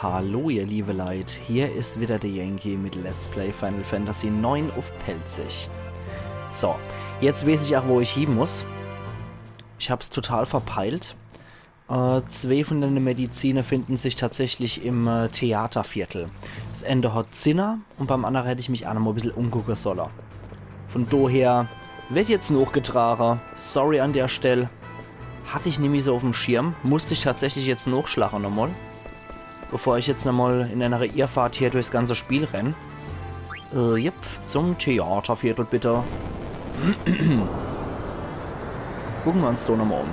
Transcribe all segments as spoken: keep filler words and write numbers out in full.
Hallo ihr liebe Leit, hier is wieder der Yankee mit Let's Play Final Fantasy neun uff Pälzisch. So, jetzt weeß ich ach, wo ich hie muss. Ich hab's total verpeilt. Äh, zwee von dene Medizine finden sich tatsächlich im äh, Theaterviertel. Das eene hat Zinner und beim annere hätt ich mich ach noch mol e bissel umgucke solle. Von doher werd jetzt nochgetrage. Sorry an der Stell. Hatt ich nimmi so uffm Schirm. Musst ich tatsächlich jetzt nochschlache nochmol. Bevor ich jetzt nochmol in enere Irrfahrt hier durchs ganze Spiel renn. Äh, yep, zum Theaterviertel bitte. Gucke mer uns do nochmol um.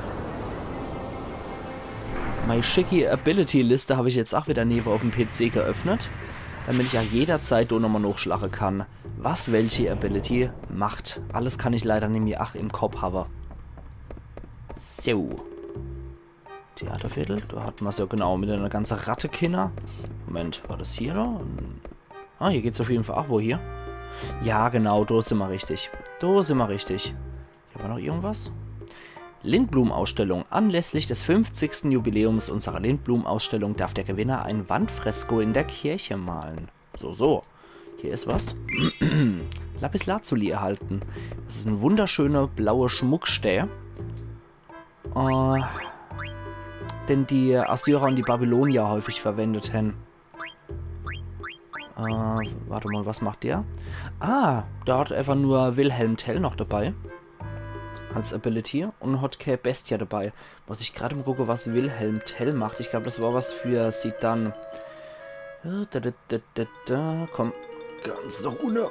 Mei schicki Ability-Liste hab ich jetzt ach wieder newe uffm P C geöffnet, damit ich ach jederzeit do nochmol nochschlache kann, was welche Ability macht. Alles kann ich leider nimmi ach im Kopp hawwe. So. Theaterviertel, do hat mer's jo genau mit ener ganze Ratte Kinner. Moment, war das hier do? Ah, hier geht's uff jeden Fall. Ach, wo hier? Ja, genau, do simmer richtig. Do simmer richtig. Hier war noch irgendwas. Lindblum-Ausstellung. Anlässlich des fünfzigsten Jubiläums unserer Lindblum-Ausstellung darf der Gewinner ein Wandfresko in der Kirche malen. So, so. Hier is was. Lapis Lazuli erhalten. Das is en wunderschöner blaue Schmuckstää. Äh, den die Assyrer und die Babylonier häufig verwendet hän. Äh, wart mol, was macht der? Ah, der hat einfach nur Wilhelm Tell noch dabei. Als Ability und hat kä Bestia dabei. Was ich grad mol gucke, was Wilhelm Tell macht. Ich glaub, das war was für Zidane. Äh, da, da, da, da, da. Komm, ganz noch unne.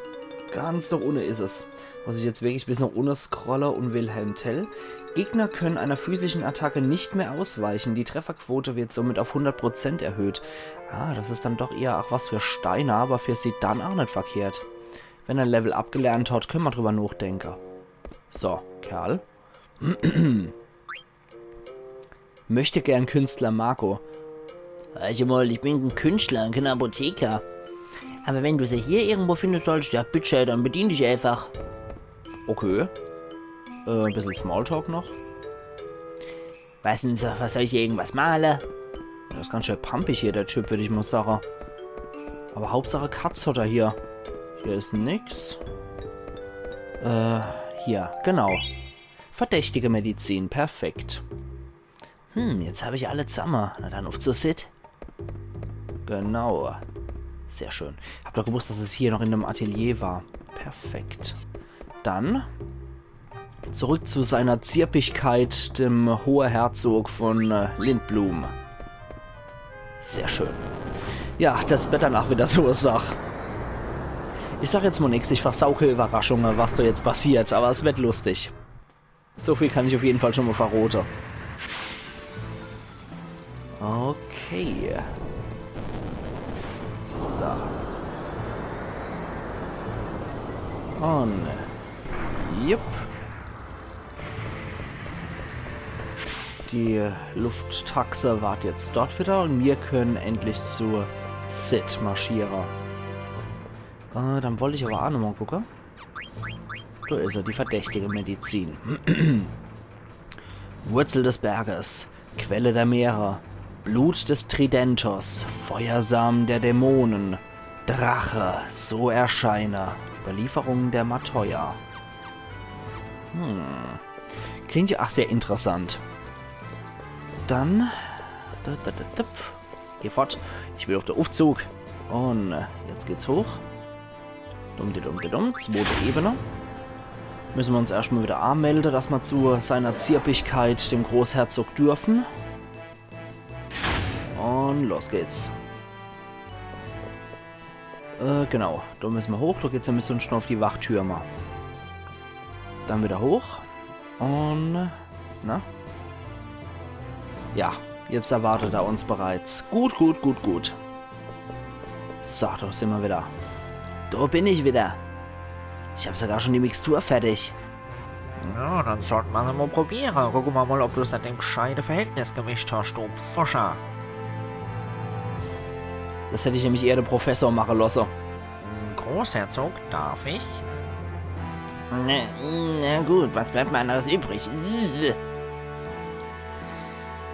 Ganz noch unne is es. Muss ich jetzt wirklich bis noch unne scrolle und Wilhelm Tell. Gegner können einer physischen Attacke nicht mehr ausweichen. Die Trefferquote wird somit auf hundert Prozent erhöht. Ah, das is dann doch eher ach was für Steiner, aber für Zidane ach net verkehrt. Wenn er Level Up gelernt hat, könne mer drüber nochdenke. So, Kerl. Möchte gern Künstler Marco. Weesch mol, ich bin en Künstler, kä Apotheker. Aber wenn du se hier irgendwo finde sollst, ja bitte, dann bedien dich einfach. Okay. Äh, e bissel Smalltalk noch. Was denn so, was soll ich hier irgendwas male? Das is ganz schön pampig hier, der Typ, würd ich mol sage. Aber Hauptsache Katz hat er hier. Hier is nix. Äh, hier, genau. Verdächtige Medizin, perfekt. Hm, jetzt hab ich alle zamme. Na dann, uff zu Cid. Genau. Sehr schön. Hab doch gewusst, dass es hier noch in dem Atelier war. Perfekt. Dann zurück zu seiner Zierpigkeit, dem hohe Herzog von äh, Lindblum. Sehr schön. Ja, das werd dann ach wieder so e Sach. Ich sag jetzt mol nix, ich versau kä Überraschunge, was do jetzt passiert, aber es werd lustig. So viel kann ich uff jeden Fall schon mol verrote. Okay. So. Und. Jupp. Die Lufttaxe wart jetzt dort wieder und mir könne endlich zu Cid marschiere. Äh, dann wollt ich aber ach nochmol gucke. Do is er, die verdächtige Medizin. Wurzel des Berges, Quelle der Meere, Blut des Tridentos, Feuersamen der Dämonen, Drache, so erscheine. Überlieferungen der Matoya. Hm. Klingt ja ach sehr interessant. Dann. Da, da, da, da. Geh fort. Ich will uff de Uffzug. Und äh, jetzt geht's hoch. Dumm, di dumm, di dumm. Zwote Ebene. Müsse mer uns erscht mol wieder anmelde, dass mer zu seiner Zierpigkeit, dem Großherzog, dürfen. Und los geht's. Äh, genau. Do müsse mer hoch. Do geht's nämlich sunscht schon uff die Wachtürme. Dann wieder hoch. Und, na? Ja, jetzt erwartet er uns bereits. Gut, gut, gut, gut. So, do simmer wieder. Do bin ich wieder. Ich hab sogar schon die Mixtur fertig. Ja, dann sollte mer's mol probiere. Gucke mer mol, ob du's an dem gscheite Verhältnis gemischt hast, du Pfuscher. Das hätt ich nämlich eher de Professor mache losse. Großherzog, darf ich? Na, na gut, was bleibt mir anderes übrig?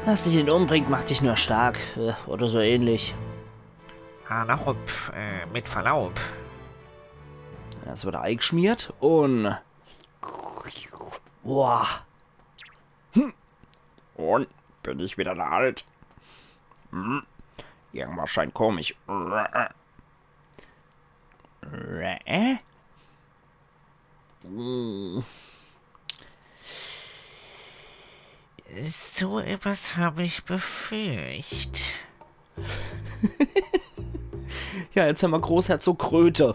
Was dich net umbringt, macht dich nur stark. Äh, oder so ähnlich. Anna Hopf, äh, mit Verlaub. Das wird eingeschmiert und... Boah. Hm. Und bin ich wieder der Alt? Hm. Irgendwas scheint komisch. Äh? So etwas habe ich befürcht. Ja, jetzt haben wir Großherzog Kröte.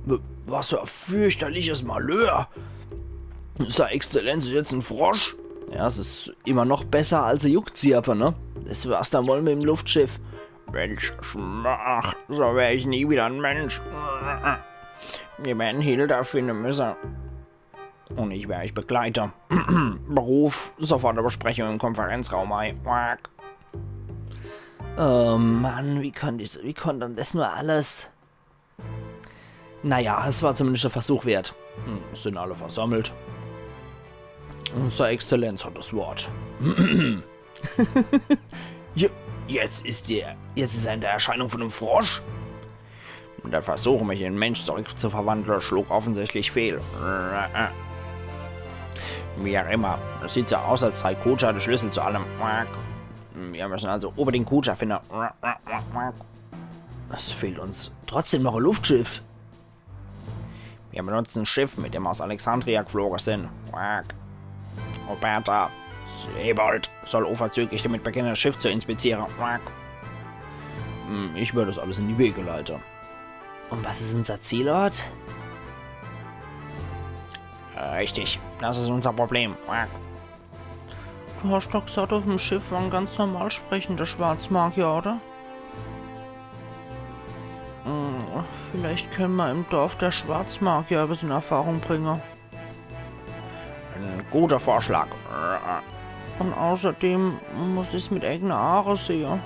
W- Was für ein fürchterliches Malheur. Sei Exzellenz ist jetzt ein Frosch. Ja, es ist immer noch besser als eine Juckzirpe, ne? Das war's dann wohl mit dem Luftschiff. Mensch, Schmach, so wär ich nie wieder ein Mensch. Wir werden Hilda finden müssen. Und ich werde euch begleiten. Beruf, sofort eine Besprechung im Konferenzraum ein. Quack. Oh Mann, wie konnte ich, wie konnte denn das nur alles? Naja, es war zumindest ein Versuch wert. Hm, sind alle versammelt. Sei Exzellenz hat das Wort. Je- jetzt ist er, jetzt ist er in der Erscheinung von einem Frosch. Der Versuch, mich in einen Mensch zurückzuverwandeln, schlug offensichtlich fehl. Wie auch immer, es sieht so aus, als sei Kuja der Schlüssel zu allem. Wir müssen also unbedingt Kuja finden. Es fehlt uns trotzdem noch ein Luftschiff. Wir benutzen ein Schiff, mit dem wir aus Alexandria geflogen sind. Quack. Roberta, Sebold soll unverzüglich damit beginnen, das Schiff zu inspizieren. Quack. Hm, ich werde das alles in die Wege leiten. Und was ist unser Zielort? Richtig, das ist unser Problem. Quack. Du hast doch gesagt, auf dem Schiff waren ganz normal sprechende Schwarzmagier, oder? Hm, vielleicht können wir im Dorf der Schwarzmagier ein bisschen Erfahrung bringen. Ein guter Vorschlag. Und außerdem muss ich's mit eigene Aare sehe,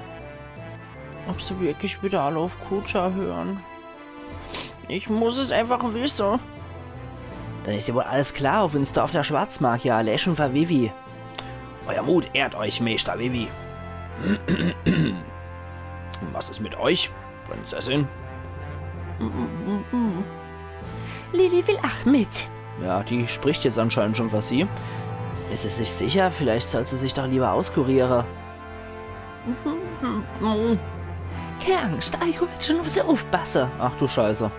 ob sie wirklich wieder alle auf Kuja hören. Ich muss es einfach wissen. Dann ist ja wohl alles klar, auf ins Dorf der Schwarzmagier, Leschen für Vivi. Euer Mut ehrt euch, Meister Vivi. Und was ist mit euch, Prinzessin? Lili will auch mit. Ja, die spricht jetzt anscheinend schon für sie. Ist sie sich sicher? Vielleicht sollte sie sich doch lieber auskurieren. Keine Angst, Eiko wird schon auf sie aufpassen. Ach du Scheiße.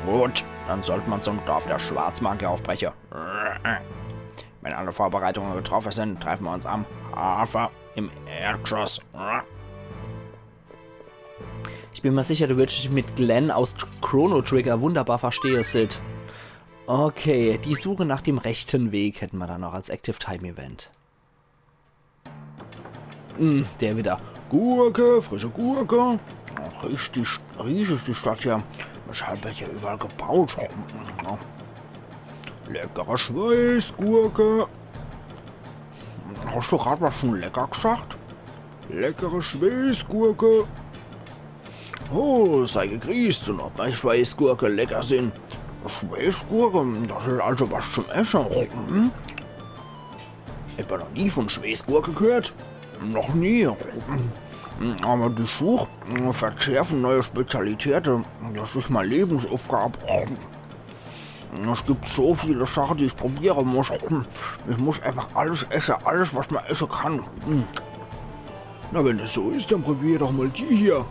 Gut, dann sollte man zum Dorf der Schwarzmagier aufbrechen. Wenn alle Vorbereitungen getroffen sind, treffen wir uns am Hafen im Erdgeschoss. Ich bin mir sicher, du würdest dich mit Glenn aus Chrono Trigger wunderbar verstehen, Cid. Okay, die Suche nach dem rechten Weg hätten wir dann noch als Active Time Event. Hm, der wieder. Gurke, frische Gurke. Ach, richtig, riesig die Stadt hier. Was hat hier überall gebaut? Leckere Schweißgurke. Hast du gerade was von lecker gesagt? Leckere Schweißgurke. Oh, sei gegrüßt und ob meine Schweißgurke lecker sind. Schweißgurke, das ist also was zum Essen. Hm? Etwa noch nie von Schweißgurke gehört? Noch nie. Aber die Suche, Verzehr von neue Spezialitäten, das ist meine Lebensaufgabe. Es gibt so viele Sachen, die ich probieren muss. Ich muss einfach alles essen, alles, was man essen kann. Na, wenn das so ist, dann probier doch mal die hier.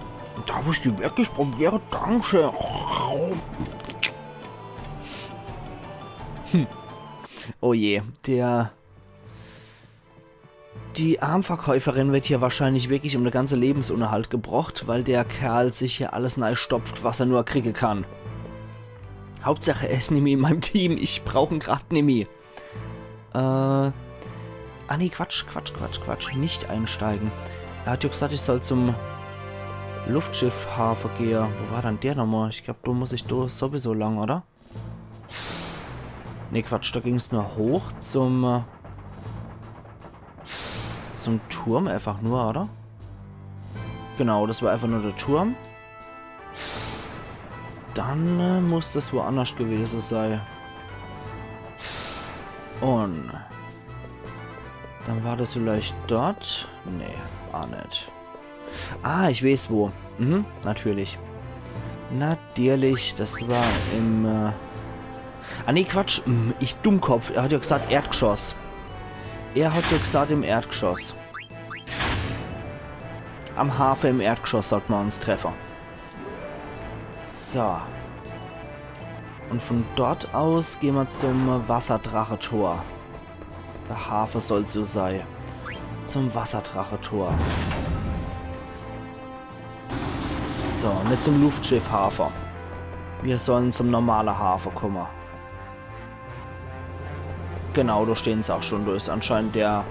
Darf ich die wirklich probieren? Danke. Oh je, der Die Armverkäuferin wird hier wahrscheinlich wirklich um den ganzen Lebensunterhalt gebracht, weil der Kerl sich hier alles neistopft, was er nur kriegen kann. Hauptsache, er ist nimmi in meinem Team. Ich brauch ihn grad nimmi. Äh. Ah, nee, Quatsch, Quatsch, Quatsch, Quatsch. Nicht einsteigen. Er hat ja gesagt, ich soll zum Luftschiffhafen gehen. Wo war dann der nochmal? Ich glaub, da muss ich da sowieso lang, oder? Nee, Quatsch, da ging's nur hoch zum, äh, zum Turm einfach nur, oder? Genau, das war einfach nur der Turm. Dann, äh, muss das woanders gewesen sein. Und dann war das vielleicht dort? Nee, war nicht. Ah, ich weiß wo. Mhm, natürlich. Natürlich, das war im, äh, ah, nee, Quatsch. Hm, ich Dummkopf. Er hat ja gesagt Erdgeschoss. Er hat ja gesagt im Erdgeschoss. Am Hafe im Erdgeschoss sollt mer uns treffe. So. Und von dort aus gehn mer zum Wasserdrache-Tor. Der Hafe soll so sei. Zum Wasserdrache-Tor. So, net zum Luftschiffhafe. Mir sollen zum normale Hafe kumme. Genau, do stehn se auch schon. Do is anscheinend der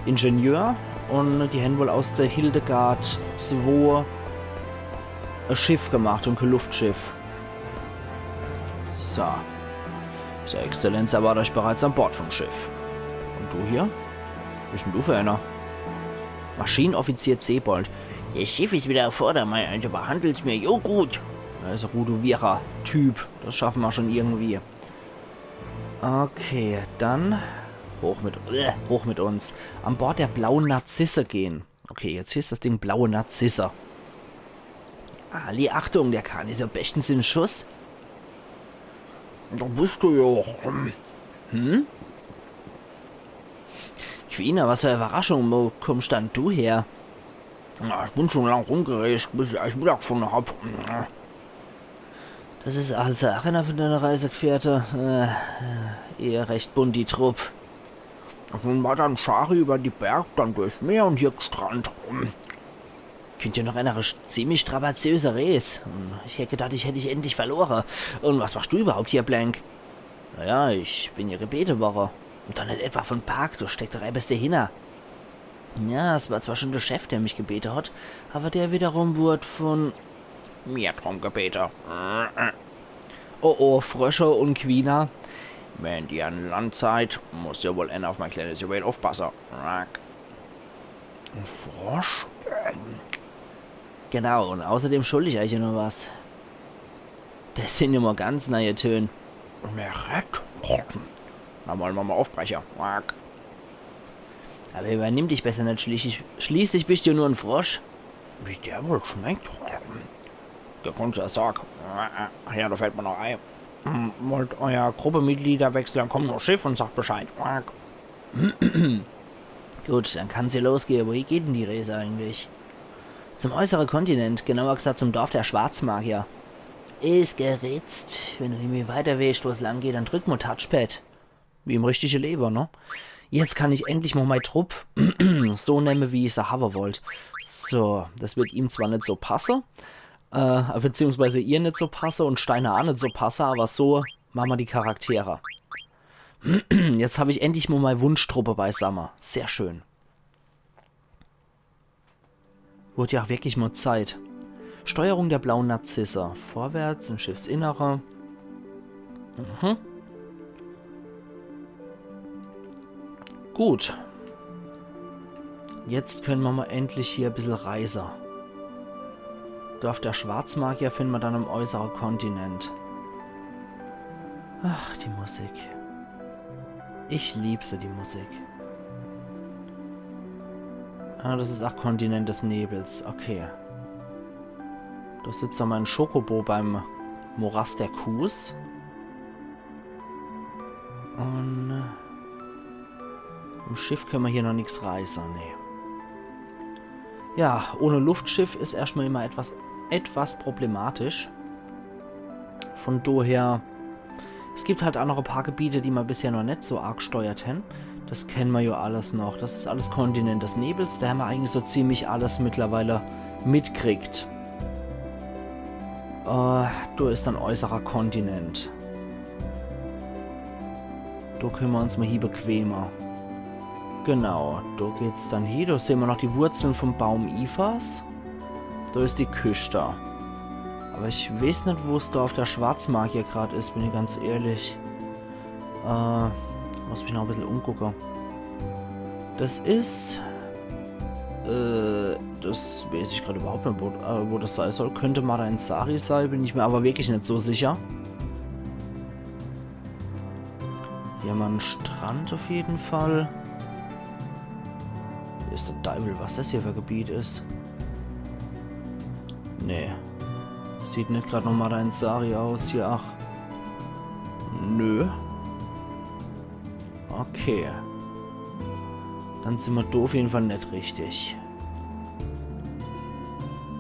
Ingenieur und die hän wohl aus der Hildegard zwei e Schiff gemacht und kein Luftschiff. So. Ihre Exzellenz erwartet euch bereits an Bord vom Schiff. Und du hier? Was bist denn du für einer? Maschinenoffizier Zebold. Das Schiff ist wieder auf Vordermann, also behandelt's mir jo gut. Ja, is e guter Wirrer-Typ. Das schaffen wir schon irgendwie. Okay, dann hoch mit, äh, hoch mit uns. An Bord der blauen Narzisse gehen. Okay, jetzt hier is das Ding blaue Narzisse. Ali, Achtung, der Kahn is ja bestens in Schuss. Da bist du ja. Hm? Quina, was für e Überraschung, wo kommst dann du her? Na, ich bin schon lang rumgereist, bis ich euch wiedergefunden hab. Das is also auch einer von deine Reisegefährte. Äh, ihr recht bunt, die Trupp. Von Madan Shari über die Berg, dann durchs Meer und hier gestrandt. Klingt ja noch einer ziemlich strapaziöser Reis. Ich hätt gedacht, ich hätt dich endlich verlore. Und was machst du überhaupt hier, Blank? Naja, ich bin ja gebete worre. Und doch net etwa von Park, do steckt doch ebbes dahinner. Ja, es war zwar schon der Chef, der mich gebete hat, aber der wiederum wurd von mir drum gebete. Oh oh, Frösche und Quina. Wenn ihr an Land seid, muss ja wohl einer auf mein kleines Juwel aufpasse. Frosch? Genau, und außerdem schuld ich euch ja noch was. Das sind ja mal ganz neie Töne. Merett? Na, wollen wir mal aufbrechen. Aber übernimm dich besser net, schließlich, schließlich bist du nur ein Frosch. Wie der wohl schmeckt? Der kommt ja, sag. Ach ja, da fällt mir noch ein. Hm, wollt euer Gruppemitglieder wechseln, dann kommt nur Schiff und sagt Bescheid. Gut, dann kann's ja losgehen. Wohin geht denn die Reise eigentlich? Zum äußeren Kontinent, genauer gesagt zum Dorf der Schwarzmagier. Is geritzt. Wenn du nimmi weiter weescht, wo's lang geht, dann drück mal Touchpad. Wie im richtige Lewe, ne? Jetzt kann ich endlich mal mei Trupp so nemme, wie ich se habe wollt. So, das wird ihm zwar net so passe, äh, beziehungsweise ihr net so passe und Steiner auch net so passe, aber so mache mer die Charaktere. Jetzt hab ich endlich mal mei Wunschtruppe beisamme. Sehr schön. Wurde ja auch wirklich mal Zeit. Steuerung der blauen Narzisse. Vorwärts ins Schiffsinnere. Mhm. Gut. Jetzt können wir mal endlich hier ein bisschen reisen. Dorf der Schwarzmagier finden wir dann am äußeren Kontinent. Ach, die Musik. Ich lieb se, die Musik. Ah, das ist auch Kontinent des Nebels. Okay. Da sitzt ja mein Chocobo beim Morast der Kuhs. Und, äh, im Schiff können wir hier noch nichts reißen, nee. Ja, ohne Luftschiff ist erstmal immer etwas, etwas problematisch. Von daher, es gibt halt auch noch ein paar Gebiete, die wir bisher noch nicht so arg gesteuert haben. Das kennen wir ja alles noch. Das ist alles Kontinent des Nebels. Da haben wir eigentlich so ziemlich alles mittlerweile mitkriegt. Äh, da ist ein äußerer Kontinent. Da können wir uns mal hier bequemer. Genau, da geht's dann hier. Da sehen wir noch die Wurzeln vom Baum Ifas. Da ist die Küste. Aber ich weiß nicht, wo es da auf der Schwarzmagier gerade ist, bin ich ganz ehrlich. Äh, muss mich noch ein bisschen umgucken. Das ist, äh, das weiß ich gerade überhaupt nicht, wo, äh, wo das sein soll. Könnte Madain Sari sein, bin ich mir aber wirklich nicht so sicher. Hier mal ein Strand auf jeden Fall. Hier ist der Teufel, was das hier für ein Gebiet ist. Nee. Sieht net grad no Madain Sari aus hier, ach. Nö. Okay. Dann sin mer do uff jeden Fall net richtig.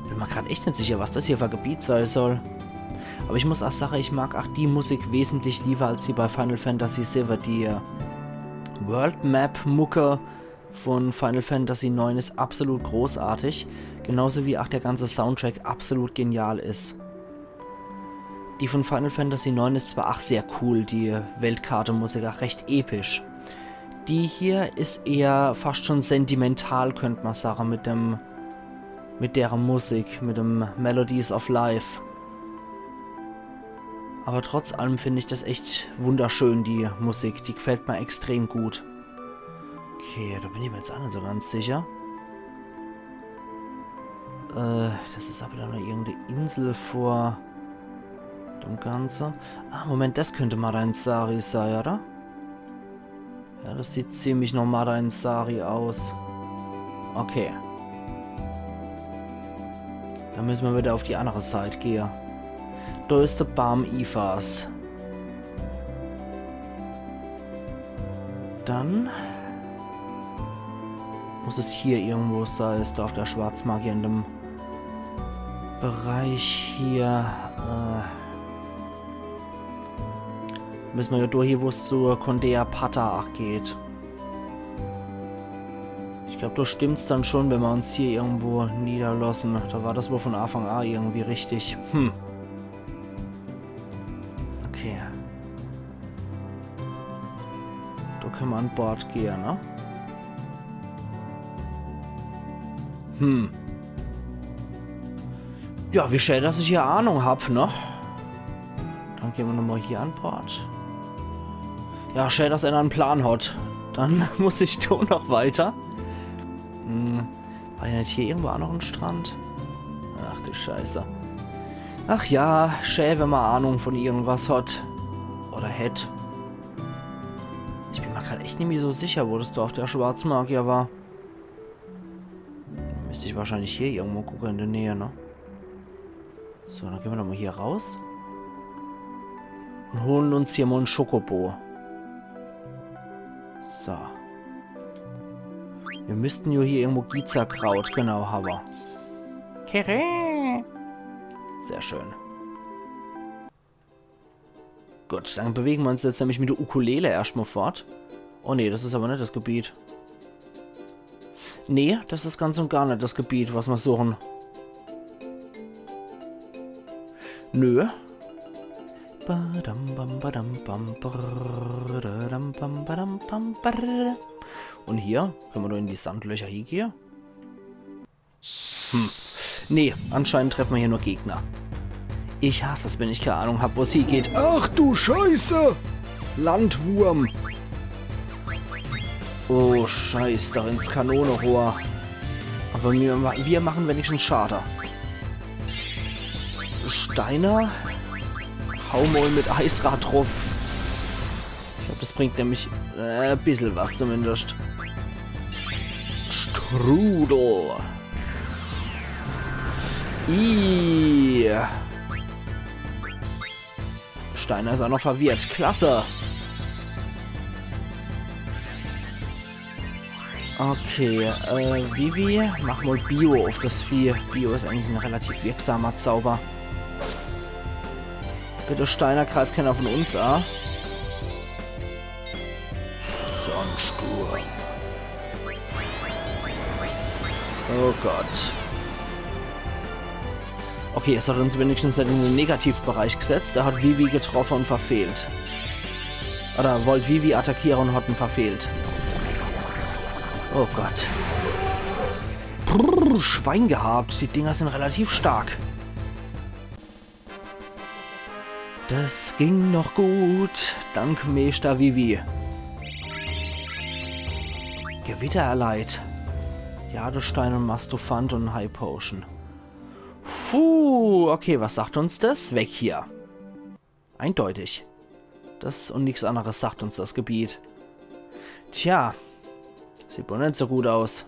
Bin mer grad echt net sicher, was das hier für e Gebiet sei soll. Aber ich muss ach sache, ich mag ach die Musik wesentlich lieber als die bei Final Fantasy siwwe. Die, äh, World Map Mucke von Final Fantasy neun is absolut großartig. Genauso wie ach der ganze Soundtrack absolut genial is. Die von Final Fantasy neun is zwar ach sehr cool, die Weltkarte-Musik, ach recht episch. Die hier is eher fast schon sentimental, könnt mer sache, mit dem, mit dere Musik, mit dem Melodies of Life. Aber trotz allem find ich das echt wunderschön, die Musik. Die gefällt mer extrem gut. Okay, do bin ich mer jetzt ach net so ganz sicher. Äh, das is aber dann noch irgendeine Insel vor dem Ganze. Ah, Moment, das könnte Madain Sari sei, oder? Ja, das sieht ziemlich no Madain Sari aus. Okay. Dann müsse mer wieder uff die andere Seit gehe. Do is de Baam Ifas. Dann muss es hier irgendwo sei, is do uff der Schwarzmagier in dem Bereich hier. Äh, müsse mer ja durch hier, wo's zu Condea Pata ach geht. Ich glaub, do stimmt's dann schon, wenn mer uns hier irgendwo niederlosse. Do war das wohl von Anfang a irgendwie richtig. Hm. Okay. Do könne mer an Bord gehe, ne? Hm. Ja, wie schää, dass ich hier Ahnung hab, ne? Dann gehe mer nochmal hier an Bord. Ja, schää, dass einer en Plan hat. Dann muss ich do noch weiter. Hm. War ja net hier irgendwo ach noch en Strand? Ach du Scheiße. Ach ja, schää, wenn mer Ahnung von irgendwas hat. Oder hätt. Ich bin mer grad echt nimmi so sicher, wo das Dorf der Schwarzmagier war. Müsst ich wahrscheinlich hier irgendwo gucke in der Nähe, ne? So, dann gehe mer nochmal hier raus. Und hole uns hier mal en Chocobo. So. Mir müssten jo hier irgendwo Giza-Kraut, genau, hawwe. Kere. Sehr schön. Gut, dann bewege mer uns jetzt nämlich mit der Ukulele erscht mal fort. Oh nee, das is aber net das Gebiet. Nee, das is ganz und gar net das Gebiet, was mer suche. Nö. Badam, bam, badam, bam, brrr, badam, bam, badam, bam, brrr. Und hier? Könne mer do in die Sandlöcher hiegehe? Hm. Nee, anscheinend treffe mer hier nur Gegner. Ich hass es, wenn ich kee Ahnung hab, wo's hiegeht. Ach du Scheiße! Landwurm! Oh, scheiß doch ins Kanonerohr. Aber mir, mir mache wenigstens Schade. Steiner? Hau mal mit Eisrad druff. Ich glaub, das bringt nämlich, äh, e bissel was zumindest. Strudel. Ih. Steiner is auch noch verwirrt. Klasse. Okay, äh, Vivi, mach mal Bio auf das Vieh. Bio is eigentlich ein relativ wirksamer Zauber. Bitte, Steiner, greif keiner von uns a. Sandsturm. Oh Gott. Okay, es hat uns wenigstens net in den Negativbereich gesetzt. Er hat Vivi getroffe und verfehlt. Oder wollt Vivi attackiere und hat en verfehlt. Oh Gott. Brrr, Schwein gehabt. Die Dinger sind relativ stark. Das ging noch gut. Dank Meester Vivi. Gewitter erleidet. Jadestein und Mastophant und High Potion. Puh, okay, was sagt uns das? Weg hier. Eindeutig. Das und nix anderes sagt uns das Gebiet. Tja, sieht wohl net so gut aus.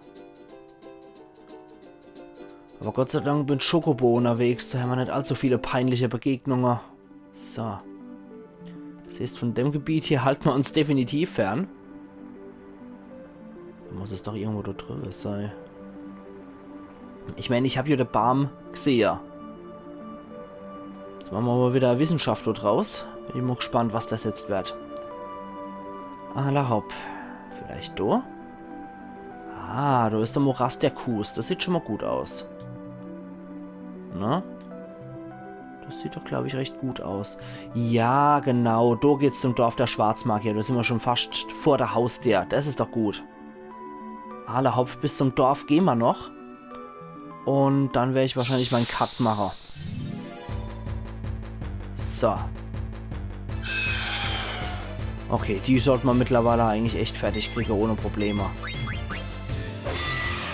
Aber Gott sei Dank bin ich mit Chocobo unterwegs, do hämmer net allzu viele peinliche Begegnunge. So. Das heißt, von dem Gebiet hier halten wir uns definitiv fern. Da muss es doch irgendwo da drüber sein. Ich mein, ich hab hier den Baum gesehen. Jetzt machen wir mal wieder Wissenschaft da draus. Bin ich mal gespannt, was das jetzt wird. Alla hopp. Vielleicht da? Ah, da ist der Morast der Kuhs. Das sieht schon mal gut aus. Na? Das sieht doch, glaub ich, recht gut aus. Ja, genau. Da geht's zum Dorf der Schwarzmagier. Da sind wir schon fast vor der Haustür. Das ist doch gut. Alla hopp, bis zum Dorf gehen wir noch. Und dann werde ich wahrscheinlich meinen Cut machen. So. Okay, die sollte man mittlerweile eigentlich echt fertig kriegen, ohne Probleme.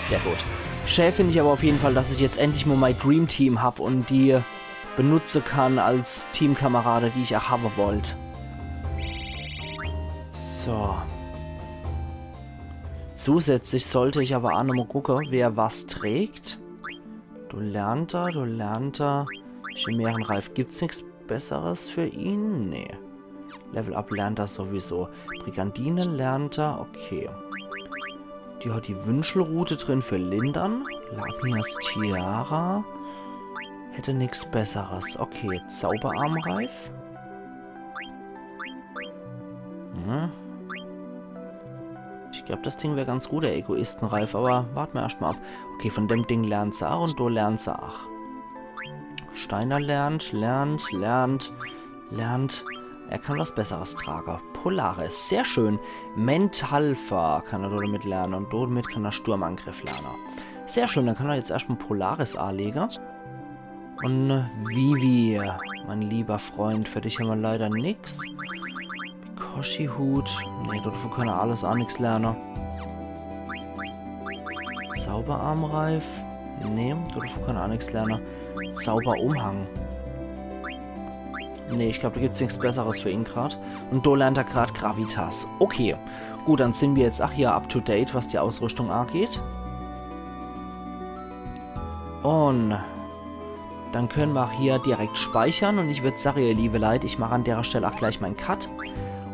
Sehr gut. Schä finde ich aber auf jeden Fall, dass ich jetzt endlich mal mein Dream Team hab und die benutzen kann als Teamkamerade, die ich auch haben wollt. So. Zusätzlich sollte ich aber auch noch mal gucken, wer was trägt. Du Lernter, du Lernter. Chimärenreif, gibt's nichts Besseres für ihn? Nee. Level Up Lernter sowieso. Brigandine Lernter, okay. Die hat die Wünschelrute drin für Lindern. Lamias Tiara. Hätte nichts Besseres. Okay, Zauberarmreif. Hm. Ich glaub, das Ding wär ganz gut, der Egoistenreif, aber wart mir erst mal ab. Okay, von dem Ding lernt se auch und do lernt se auch. Steiner lernt, lernt, lernt, lernt. Er kann was Besseres tragen. Polaris, sehr schön. Mentalfa kann er damit lernen und damit kann er Sturmangriff lernen. Sehr schön, dann kann er jetzt erstmal Polaris anlegen. Und Vivi, mein lieber Freund, für dich haben wir leider nix. Mikoshi-Hut. Nee, dafür kann er alles auch nix lernen. Zauberarmreif. Nee, dafür kann er auch nix lernen. Zauberumhang. Nee, ich glaub, da gibt's nichts Besseres für ihn grad. Und do lernt er grad Gravitas. Okay. Gut, dann sind wir jetzt auch hier up to date, was die Ausrüstung angeht. Und dann können wir auch hier direkt speichern. Und ich würd sagen, ihr liebe Leute, ich mache an der Stelle auch gleich meinen Cut.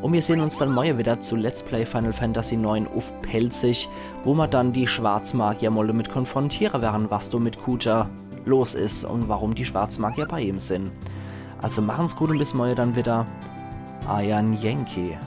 Und wir sehen uns dann morgen wieder zu Let's Play Final Fantasy neun uff Pälzisch, wo wir dann die Schwarzmagier mal damit konfrontieren werden, was do mit Kuja los ist und warum die Schwarzmagier bei ihm sind. Also machen's gut und bis morgen dann wieder. Euer Yankee.